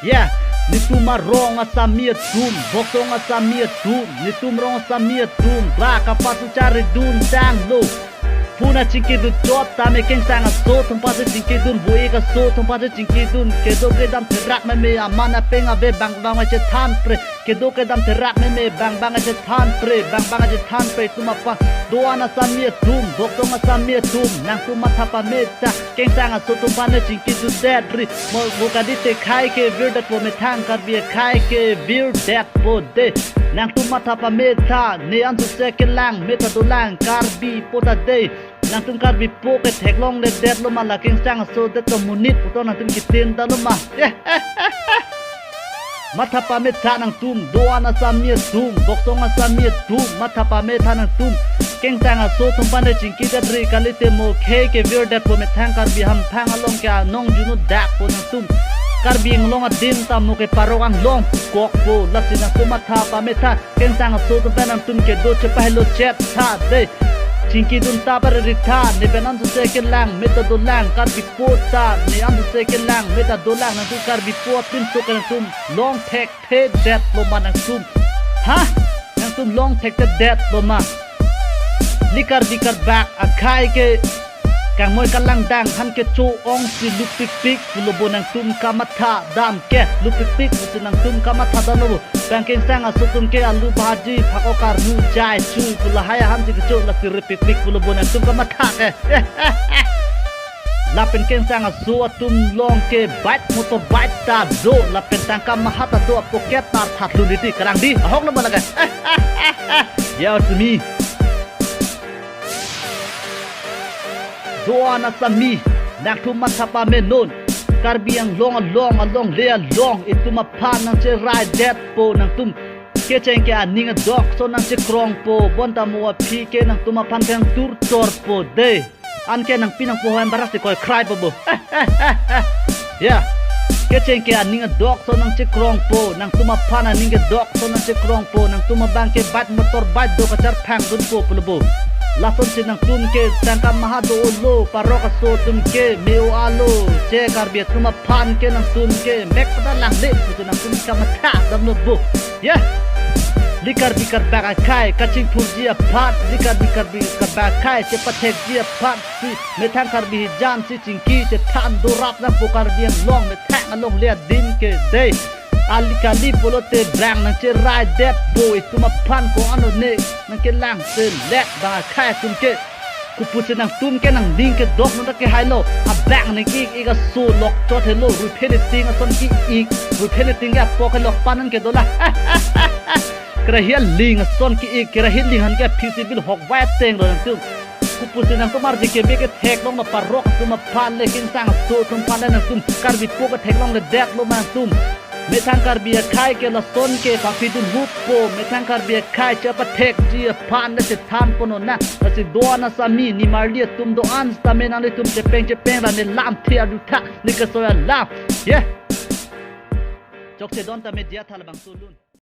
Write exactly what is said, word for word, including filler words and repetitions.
Yeah, netum arong asami atum, Bokdong asami atum, netum rong asami atum, ba kapatu chari dun tanglo. Puna chingki dun chot tame Kengsang aso atum pasi chingki dun, bu-ik aso atum pasi chingki dun, kedo kedam therak meme aman apeng ave bang bang ache than pre, kedo kedam therak meme bang bang ache than pre, bang bang ache than pre, itum aphan do-an asami atum, Bokdong asami atum, nangtum matha pame tha, Kengsang aso atum aphan ne chingki dun det ri, mo mo kadi te khai ke virdetpo methang Karbi akhai ke virdetpo de. Nangtum matha pame tha, ne an suse kelang, me ta dolang, Karbi po ta de. Nangtum Karbi po ke theklongledetlo ma la Kengsang aso det to monit puto nangtum kitin ta lo ma. Matha pame tha nangtum, do-an asami atum, Bokdong asami atum, matha pame tha nangtum. Kengsang aso atum aphan ne chingki det ri kalite mo khei ke virdetpo methang Karbi hamphang along ke anong junu dakpo nangtum. Karbi Anglong adim ta mo ke parok anglong kokpo, lasi nangtum matha pame tha. Kengsang aso atum pen nangtum kedo chepahelo chet tha de. Chingki dun ta pare ri tha, ne pen an suse kelang, me ta dolang, Karbi po ta, ne an suse kelang, me ta dolang, nangtum Karbi po apin so ke nangtum long thekthedetlo ma nangtum. Ha? Nangtum long thekthedetlo ma. Li Karbi karbak akhai ke kangmoi kalangdang han kecho-ong si lupikpik pulo bo nangtum kamatha dam ke, lupikpik pusi nangtum kamatha damlo bo. Bang Kengsang aso atum ke alu bhaji phako karnu chai chui pu lahai ahan si kecho lasi ripikpik pulo bo nangtum kamatha ke. Lapen Kengsang aso atum along ke bike motorbike ta do, lapen tangka maha ta do, apoket ta that lun riti karang di ahok lo ma la ke. Ya sumi. Do-an asami, nangtum matha pame non. Karbi Anglong along, alongle along, itum aphan nangcheraidetpo nangtum. Kecheng ke aning adokso nangchekrongpo, bonta mo aphi ke nangtum aphan kangtur chorpo de. Anke nangpi nangpo hem barak si koi krai po bo. Ya. Kecheng ke aning adokso nangchekrongpo, nangtum aphan aning kedokso nangchekrongpo, nangtum abang ke bike motorbike do kacharphang dunpo pulo bo. Lasonsi nangtum ke tangka maha do-olo, parok aso atum ke me-o-alo, che Karbi atum aphan ke nangtum ke mek pada langle pusi nangtum kamatha damlo bo. Ya. Li Karbi karbak akhai kachingthurji aphan, li Karbi Karbi karbak akhai chepathekji aphan si methang Karbi hijan si chingki chethan dorap nangpo Karbi Anglong methang alongle adim ke de. Ali kali pulote bang nangcheraidetpo, itum aphan ko-an lone nangkelang se lek bang akhai atum ke. Kopusi nangtum ke nangning kedok nang ta kehailo. Abang ning ik ik aso lok chot helo, rui phene ting ason ki-ik, rui phene ting ke apok ke lok panan ke dola. Kerahi aling ason ki-ik, kerahi aling han ke aphi si bil hok vai ateng lo nangtum. Kopusi nangtum arje keme ketheklong ma parok atum aphan le Kengsang aso atum aphan le nangtum Karbi po ketheklongledetlo ma nangtum. Methang Karbi akhai ke lason ke papi dun hupo, methang Karbi akhai chepathekji aphan le chethanpo non na. Lasi do-an asami nimarli atum do-an sitame nanglitum chepeng chepeng ra ne lamthe adu tha, ne kesoi alam. Yeah. Chokche don ta media tha labangso lun.